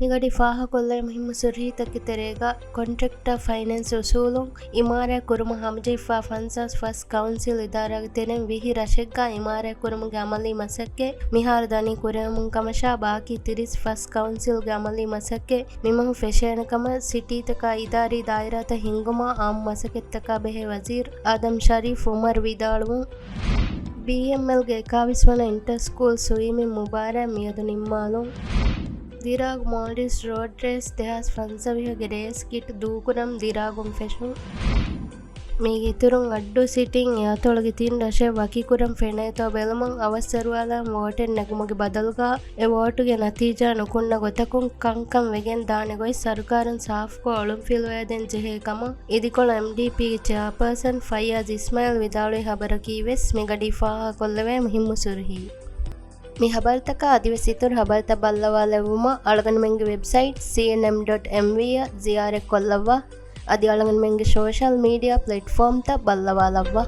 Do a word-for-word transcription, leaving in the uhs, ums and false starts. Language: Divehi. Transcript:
މިގަޑި ފާހަކޮށްލޭ މުހިއްމު ސުރުހީތަކެއް ތެރޭގަ، ކޮންޓްރެކްޓަރ ފައިނޭންސް އުސޫލުން އިމާރާތް ކުރުމަށް ހަމަޖެހިފާ ފަންސާސް ފަސް ކައުންސިލް އިދާރާގެ ތެރެއިން ވިހި ރަށެއްގަ އިމާރާތް ކުރުމުގެ އަމަލީ މަސައްކަތް މިހާރު ދަނީ ކުރެވެމުން ކަމަށާ، ބާކީ ތިރީސް ފަސް ކައުންސިލްގެ އަމަލީ މަސައްކަތް މިމަހު ފެށޭނެ ކަމަށް ސިޓީތަކާ އިދާރީ ދާއިރާތައް ހިންގުމަށް އާއްމު މަސައްކަތްތަކާ ބެހޭ ވަޒީރު އާދަމް ޝަރީފް އުމަރު ވިދާޅުވުން. ބީއެމްއެލްގެ އެކާވީސް ވަނަ އިންޓަ ސްކޫލް ސުއިމިން މުބާރާތް މިއަދު ނިންމާލުން. ދިރާގު މޯލްޑިވްސް ރޯޑް ރޭސް ދެހާސް ފަންސަވީހުގެ ރޭސް ކިޓް ދޫކުރަން ދިރާގުން ފެށުން. މީގެ އިތުރުން އައްޑޫ ސިޓީން އެއާތޮޅުގެ ތިން ރަށެއް ވަކިކުރަން ފެނޭތޯ ބެލުމަށް އަވަސްއަރުވާލާން ވޯޓެއް ނެގުމުގެ ބަދަލުގަ އެ ވޯޓުގެ ނަތީޖާ ނުކުންނަ ގޮތަކުން ކަންކަން ވެގެން ދާނެ ގޮތް ސަރުކާރުން ސާފުކޮށް އޮޅުންފިލުވައިދޭން ޖެހޭ ކަމަށް އިދިކޮޅު އެމްޑީޕީގެ ޗެއާޕާސަން ފައްޔާޒް އިސްމާއިލް ވިދާޅުވި ހަބަރަކީވެސް މިގަޑީ ފާހަގަކޮށްލެވޭ މުހިއްމު ސުރުހީ. މި ހަބަރުތަކާ އަދިވެސް އިތުރު ހަބަރުތައް ބައްލަވާލެއްވުމަށް އަޅުގަނޑުމެންގެ ވެބްސައިޓް ސީއެންއެމް ޑޮޓް އެމްވީ އަށް ޒިޔާރަތްކޮށްލައްވާ. އަދި އަޅުގަނޑުމެންގެ ސޯޝަލް މީޑިއާ ޕްލެޓްފޯމްތައް ބައްލަވާލައްވާ.